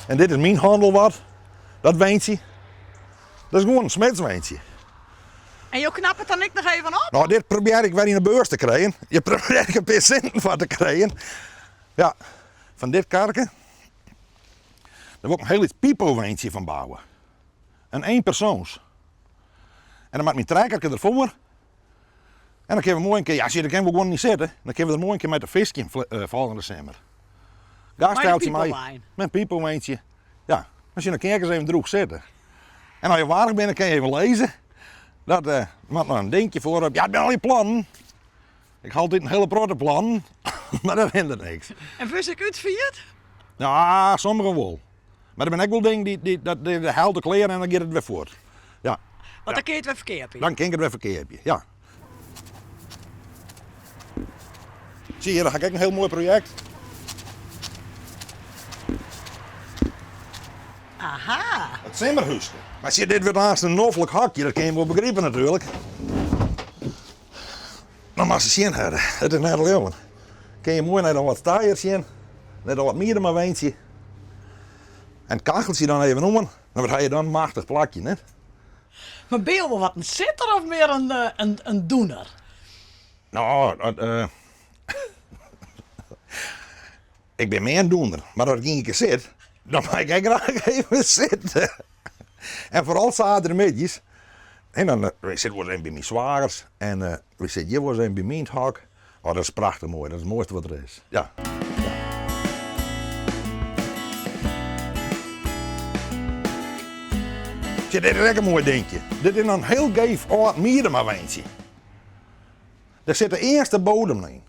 En dit is myn hannel wat, dat weintsje. Dat is gewoan in smidsweintsje. En jo knappe it dan ek noch even op? No, dit probearje ik wer yn 'e beurs te krijen. Hjir probearje ik in pear sinten foar te krijen. Ja, fan dit karke, dêr wol ik in hiel lyts pipo-weintsje fan bouwe. In eenpersoons. En dan moat myn trekkerke derfoar. En dan kinne we moai in kear, ja sjoch, dêr kinne we gewoan yn sitte. Dan kinne we der moai in kear mei te fiskjen folgjende simmer. Gassteltsje mei, mei in pipoweintje. Ja, dan sjoch, dan kin ik ris even droech sitte. En as je warch binne, kinne je even lizze. Dat uh, moat noch in dinkje foarop. Ja, it binne allegear plannen. Ik ha altyd in hiele protte plannen, mar dat hinderet niks. En wurdt ek útfierd? Ja, sommige wol. Mar der binne ek wol dingen dy't, dy, dat de helte klear en dan giet it wer fuort. Ja. Want dan kin je it wer ferkeapje? Dan kin ik it wer ferkeapje, ja. Zie je, dan ha ik ek in hiel moai projekt. Aha. It simmerhúske. Mar sjoch, dit wurdt aanst in noflik hokje, dat kin je wol begripe natuerlik. No moatst sjen hawwe, it is net te leauwen. Kin je moai nei de âld Steier sjen, nei de âld Miedema-wentsje. En it kacheltsje dan even oan, dan wat ha je dan in machtich plakje, net? Mar binne jo wol wat in sitter of mear in doener? No, ik bin mear in doener, mar as ik ien kear sit, dan mei ik ek graach even sitte. En foaral saterdeitemiddeis. En dan wy sitte wolris even by myn swagers en wy sitte hjir wolris even by myn hok. Oh, dat is prachtich moai, dat is it moaiste wat der is. Ja. Sjoch, dit is ek in moai dinkje. Dit is in hiel geef âld Miedema-wentsje. Dêr sit de earste bodem yn.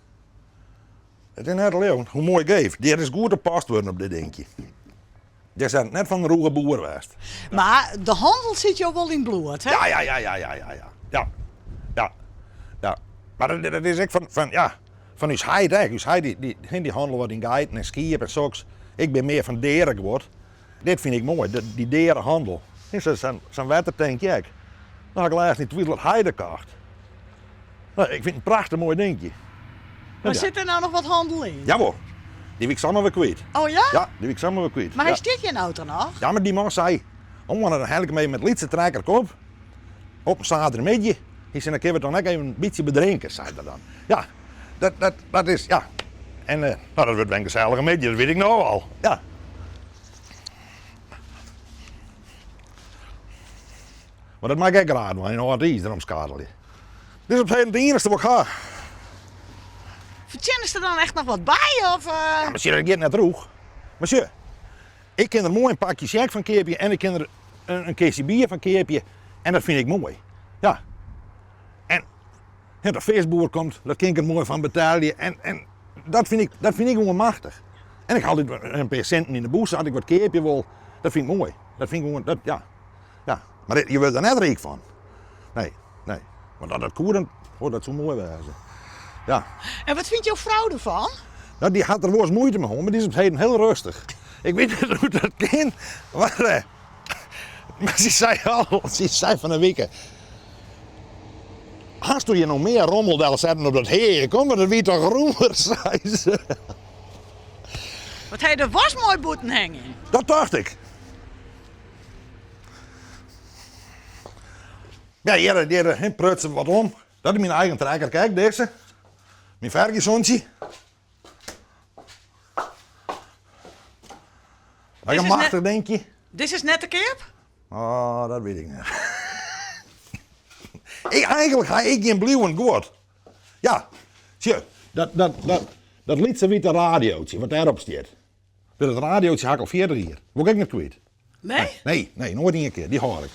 It is net te leauwen hoe moai geef. Dit is goed oppast wurden op dit dinkje. Dit is net fan in rûge boer west. Mar de hannel sit jo wol yn bloed, hè? Ja, ja, ja, ja, ja, ja, ja. Ja, ja, ja. Mar dat is ek fan, fan, ja, fan ús heit ek. Ús heit dy, dy, dy hannele wat yn geiten en skiep en soks. Ik bin mear fan deareguod. Dit fyn ik moai, dy dearehannel. Sa'n wettertankje ek. No ha ik lêsten yn Twizelerheide kocht. No, ik fyn it in prachtich moai dinkje. Mar sit der no noch wat hannel yn? Jawol, dy wie ik samar wer kwyt. Oh ja? Ja, dy wie ik samar wer kwyt. Mar hy stiet hjir no toch noch? Ja, mar dy man sei, oh, dan help ik him even mei it lytse trekkerke op, op in saterdeimiddei. Hy sei, dan kinne we it dan ek even in bytsje bedrinke, sei er dan. Ja, dat, dat, dat is, ja. En no, dat wurdt wer in gesellige middei, dat wit ik no al. Ja. Mar dat mei ik ek graach dwaan, yn âld iis derom skarrelje. Dit is op 't heden it iennichste wat ik ha. Fertsjinnest der dan echt noch wat by? Of, Ja, mar sjoch, dat giet net rûch. Mar sjoch, ik kin der moai in pakje sjek fan keapje en ik kin der in kistje bier fan keapje en dat fyn ik moai. Ja. En as de fiskboer komt, dat kin ik der moai fan betelje en, en dat fyn ik, dat fyn ik gewoan machtich. En ik ha altyd in pear sinten yn de bûse as ik wat keapje wol. Dat fyn ik moai. Dat fyn ik gewoan, dat, ja. Ja, mar je wurde der net ryk fan. Nee, nee. Want as dat koe, dan, oh, dat soe moai wêze. Ja. En wat fynt jo frou derfan? No, dy hat der wolris muoite mei hân, mar dy is op 't heden hiel rêstich. Ik wit net hoe't dat kin, mar, eh, mar sy sei al, sy sei fan 'e wike, Hasto hjir no mear rommel delsetten op dat hea? Kom, want it wie toch roer, sei se. Wat ha je de was moai bûten hingjen? Dat tocht ik. Ja, hjir, hjir hin prutsen wat om. Dat is myn eigen trekker, kijk, dizze. Myn Fergusontsje. Ek in machtich dinkje. Dizze is net te keap? Oh, dat wit ik net. Ik, eigenlik ha ik gjin bliuwend guod. Ja, sjoch, dat, dat, dat, dat lytse wite radiootje wat dêrop stiet. Dat radiootje ha ik al 40 jier. Wol ik ek net kwyt. Nee? Nee, nee, noait ien kear. Dy hâld ik.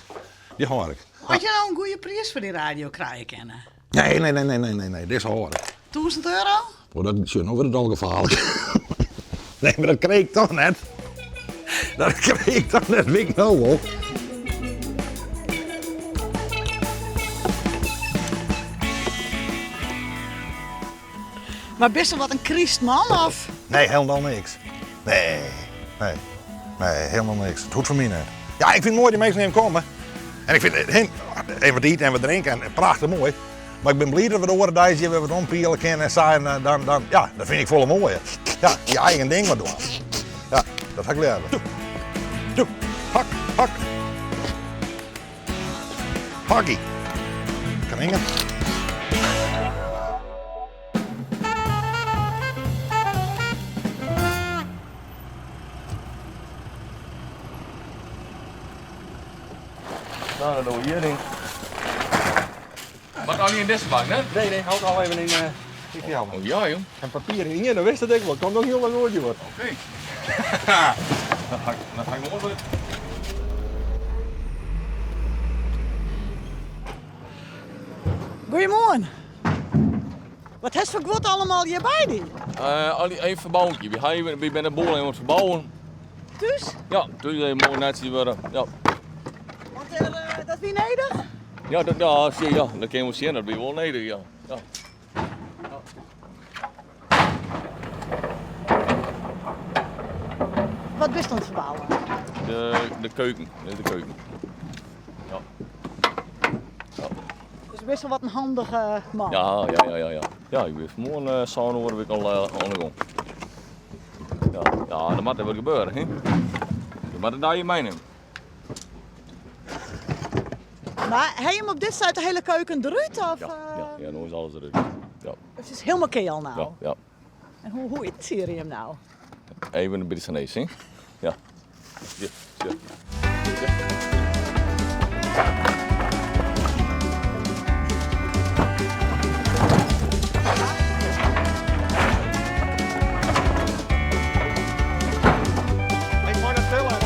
Dy hâld ik. As je no in goede priis foar dy radio krije kinne? Nee, nee, nee, nee, nee, nee, nee, dizze hâld ik. 1000 euro? Oh, dat, sjoch, no wurdt it al gefaarlik. Nee, mar dat krij ik toch net. Dat krij ik toch net, wit ik no wol. Mar bist wat in krystman of? Nee, hielendal niks. Nee, nee, nee, hielendal niks. It hoecht foar my net. Ja, ik fyn it moai dy minsken even komme. En ik fyn it even wat ite en wat drinke en prachtich moai. Mar ik bin bliid dat we de oare deis hjir wer wat ompiele kinne en sa. En dan, dan, ja, dat fyn ik folle moaier. Ja, je eigen ding wat dwaan. Ja, dat ha ik leaver. Hok. Hockey. Kringen. Nou, dan doen we hier ding. Maar al niet in deze bank, hè? Nee, nee, houd al even in. Ik jou. Oh ja, joh. En papier in, dan wist het ik wel. Komt nog heel wat woordje wordt. Oké. Dan ga ik nog even. Goedemorgen. Wat heeft voor goed allemaal hierbij die? Even verbouwentje. We hebben we zijn de boel aan het verbouwen. Dus? Ja, dus even mooi netjes worden. Ja. Want er, dat wie neder? Ja, dat, ja, zie, ja, dat kunnen we zien. Dat ben je wel neder, ja. Ja. Wat bist aan het verbouwen? De keuken. De keuken. Ja. Ja. Dus best wel wat een handige man. Ja, ja, ja, ja, ja. Ja, ik ben vanmorgen sauna word ik al aan de gang. Ja, ja, dat moet er wat gebeuren, hè? Dat moet het daar je meenemen. Maar heb je hem op dit site de hele keuken eruit? Of, Ja, ja, ja, nu is alles eruit. Ja. Het is helemaal keel nou. Ja, ja. En hoe eten je hem nou? Even een beetje Chinees, hè? Ja. Ja, ja. Ik maak dat tillen, dan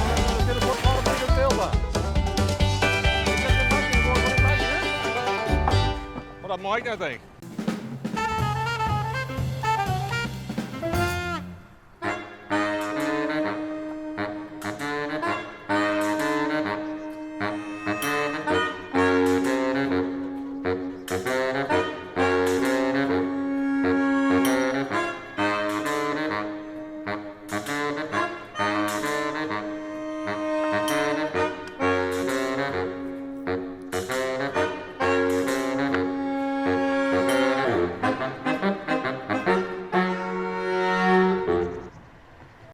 zit het voor alle drie tillen. Ik zeg, dat maakt niet, maar dat maakt net, denk ik.